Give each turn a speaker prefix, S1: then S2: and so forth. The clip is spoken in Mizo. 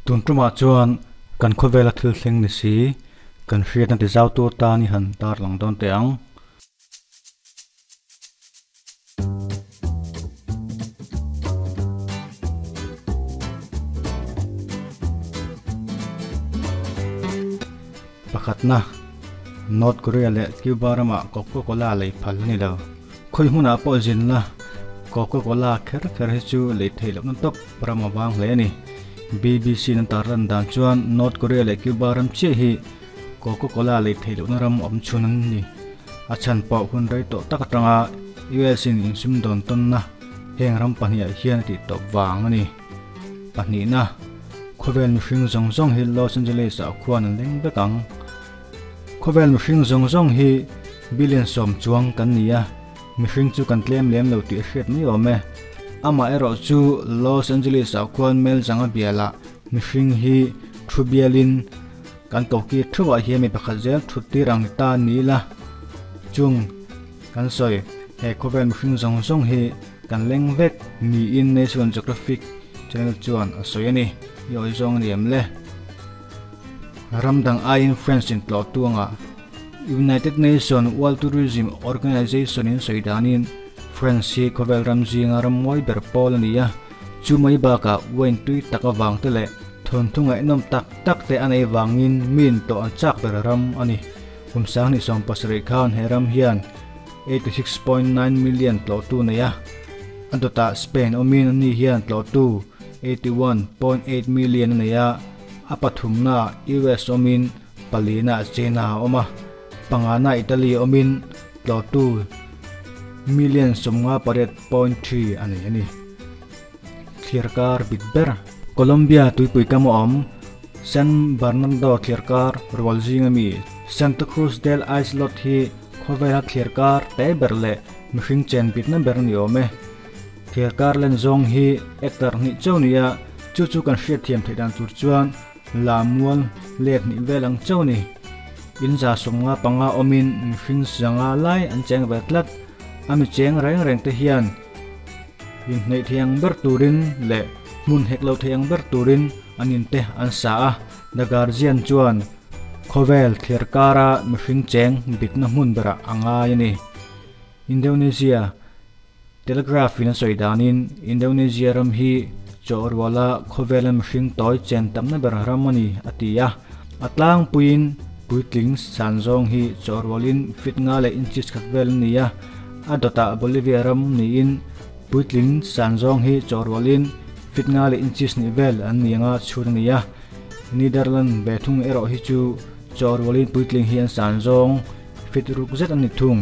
S1: Tun tumah chuan kan khawvela thil thleng ni si, kan hriatna ti zau tur tan i han tarlang dawn teh ang. Pakhatna, North Korea leh Cuba ramah Coca-Cola lei phal a ni lo. Khawi hmunah pawh zin la, Coca-Cola kher kher hi chu lei theih lohna tawp ram a vang hle a ni. BBC in an tarlan dan chuan North Korea leh Cuba ram chiah hi Coca-Cola lei theih lohna ram awm chhun an ni. A chhan pawh hun rei tawh tak atanga US in insumdawn tawnna heng ram pahniha hian a tih tawp vang a ni. Pahnihna, Khawvel mihring zawng zawng hi Los Angeles ah khuan an leng vek ang. Khawvel mihring zawng zawng hi billion sawm chuang kan ni a, mihring chu kan tlem lem lo tih a hriat mai awm e. Amah erawh chu Los Angeles ah khuan mel zanga bialah mihring hi thu bialin kan koki theuhah hian mi pakhat zel thut tir ang ni ta ni ila chung kan sawi he khawvel mihring zawng zawng hi kan leng vek niin National Geographic Channel chuan a sawi a ni. I awi zawng a ni em le? Ram dang aiin France in tlawh tuangah United Nation World Tourism Organization in sawi danin France hi khawvel ram zinga ram mawi ber pawl a ni a, chu mai bakah wine tui tak avang te leh thawnthu ngaihnawm tak tak te a nei vangin mi intlawh an chak ber ram a ni. Kum 2070 khan he ram hian 86.9 million tlawhtu nei a, a dawtah Spain awmin ani hian tlawhtu 81.8 million a nei a, a pathumnaah US awmin palinaah China a awm a, panganaah Italy awmin tlawhtu million 58.3 a nei a ni. Thliarkar bit ber. Colombia tuipui kam a awm San Bernardo thliarkar rual zinga mi Santa Cruz del Islote hi khawvela thliarkar te ber leh mihring chen bitna ber a ni awm e. Thliarkar len zawng hi hectare hnih chauh ni a, chu chu kan hriatthiam theih dan tur chuan la mual let hnih vel ang chauh a ni. In za 55 awmin mihring zanga lai an cheng ve tlat. A mi cheng reng reng te hian inhneih thei ang ber turin leh hmun hek lo thei ang ber turin an inte an sa a. The Guardian chuan khawvel thlir kara mihring cheng bitna hmun berah a ngai a ni. Indonesia Telegraph in a sawi danin Indonesia ram hi chaw ruala khawvela mihring tawi chen tamna ber ram a ni a ti a. A tlangpuiin puitling san zawng hi chaw rualin feet nga leh inches khat vel a ni a. A dawtah Bolivia ram niin puitling san zawng hi chaw rualin feet nga leh inches hnih vel an ni anga chhun a ni a. Netherland ve thung erawh hi chu chaw rualin puitling hi an san zawng feet ruk zet a ni thung.